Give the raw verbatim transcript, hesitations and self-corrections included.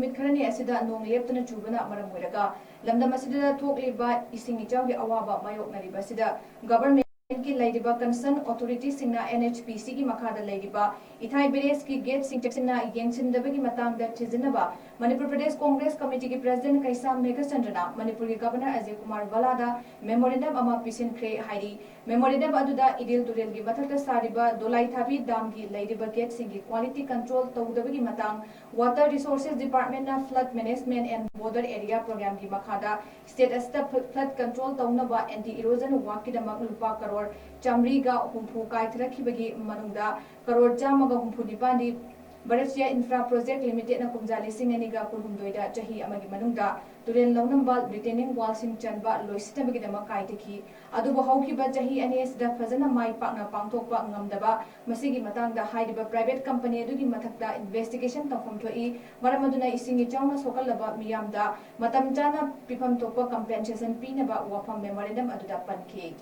ꯅꯨꯃꯤꯠ ꯈꯔꯅꯤ ꯑꯁꯤꯗ ꯅꯣꯡ ꯂꯦꯞꯇꯅ ꯆꯨꯕꯅ ꯃꯔꯝ ꯑꯣꯏꯔꯒ ꯂꯝꯗꯝ ꯑꯁꯤꯗ ꯊꯣꯛꯂꯤꯕ ꯏꯁꯤꯡ ꯏꯆꯥꯎꯒꯤ ꯑꯋꯥꯕ ꯃꯥꯌꯣꯛꯅꯔꯤꯕ ꯑꯁꯤꯗ government ꯀꯤ ꯂꯩꯔꯤꯕ concern authority ꯁꯤꯡꯅ N H P C ꯒꯤ ꯃꯈꯥꯗ ꯂꯩꯔꯤꯕ ꯏꯊꯥꯏ village ꯀꯤ gate ꯁꯤꯡ ꯆꯦꯛꯁꯤꯟꯅ ꯌꯦꯡꯁꯤꯟꯗꯕꯒꯤ ꯃꯇꯥꯡꯗ ꯊꯤꯖꯤꯟꯅꯕ ꯃꯅꯤꯄꯨꯔ ꯄ꯭ꯔꯗꯦꯁ ꯀꯣꯡꯒ꯭ꯔꯦꯁ ꯀꯃꯤꯇꯤꯒꯤ president ꯀꯩꯁꯥꯝ ꯃꯦꯘꯆꯟꯗ꯭ꯔꯅ ꯃꯅꯤꯄꯨꯔꯒꯤ governor ꯑꯖꯌ ꯀꯨꯃꯥꯔ ꯚꯜꯂꯥꯗ memorandum ꯑꯃ ꯄꯤꯁꯤꯟꯈ꯭ꯔꯦ ꯍꯥꯏꯔꯤ꯫ Memorandum ꯑꯗꯨꯗ ꯏꯔꯤꯜ ꯇꯨꯔꯦꯜꯒꯤ ꯃꯊꯛꯇ ꯁꯥꯔꯤꯕ ꯗꯣꯂꯥꯏꯊꯥꯕꯤ dam ꯒꯤ ꯂꯩꯔꯤꯕ gate ꯁꯤꯡꯒꯤ quality control ꯇꯧꯗꯕꯒꯤ ꯃꯇꯥꯡ, Water Resources Department ꯅ Flood Management and Border Area Program ꯒꯤ ꯃꯈꯥꯗ state ꯑꯁꯤꯗ flood control ꯇꯧꯅꯕ anti erosion work ꯀꯤꯗꯃꯛ ꯂꯨꯄꯥ ꯀꯔꯣꯔ ꯆꯥꯃꯔꯤꯒ ꯍꯨꯝꯐꯨ ꯀꯥꯏꯊꯔꯛꯈꯤꯕꯒꯤ ꯃꯅꯨꯡꯗ ꯀꯔꯣꯔ ꯆꯥꯝꯃꯒ ꯍꯨꯝꯐꯨ ꯅꯤꯄꯥꯟꯗꯤ Bharatiya Infra Project Limited ꯅ ꯀꯨꯝꯖꯥ ꯂꯤꯁꯤꯡ ꯑꯅꯤꯒ ꯀꯨꯟꯍꯨꯝꯗꯣꯏꯗ ꯆꯍꯤ ꯑꯃꯒꯤ ꯃꯅꯨꯡꯗ ꯇꯨꯔꯦꯜ ꯂꯧꯅꯝꯕ retaining wall ꯁꯤꯡ ꯆꯟꯕ ꯂꯣꯏꯁꯤꯟꯅꯕꯒꯤꯗꯃꯛ ꯀꯥꯏꯊꯈꯤ꯫ ꯑꯗꯨꯕꯨ ꯍꯧꯈꯤꯕ ꯆꯍꯤ ꯑꯅꯤ ꯑꯁꯤꯗ ꯐꯖꯅ ꯃꯥꯏ ꯄꯥꯛꯅ ꯄꯥꯡꯊꯣꯛꯄ ꯉꯝꯗꯕ, ꯃꯁꯤꯒꯤ ꯃꯇꯥꯡꯗ ꯍꯥꯏꯔꯤꯕ private company ꯑꯗꯨꯒꯤ ꯃꯊꯛꯇ investigation ꯇꯧꯐꯝ ꯊꯣꯛꯏ꯫ ꯃꯔꯝ ꯑꯗꯨꯅ ꯏꯁꯤꯡ ꯏꯆꯥꯎꯅ ꯁꯣꯛꯍꯜꯂꯕ ꯃꯤꯌꯥꯝꯗ ꯃꯇꯝ ꯆꯥꯅ ꯄꯤꯐꯝ ꯊꯣꯛꯄ compensation ꯄꯤꯅꯕ ꯋꯥꯐꯝ memorandum ꯑꯗꯨꯗ ꯄꯟꯈꯤ꯫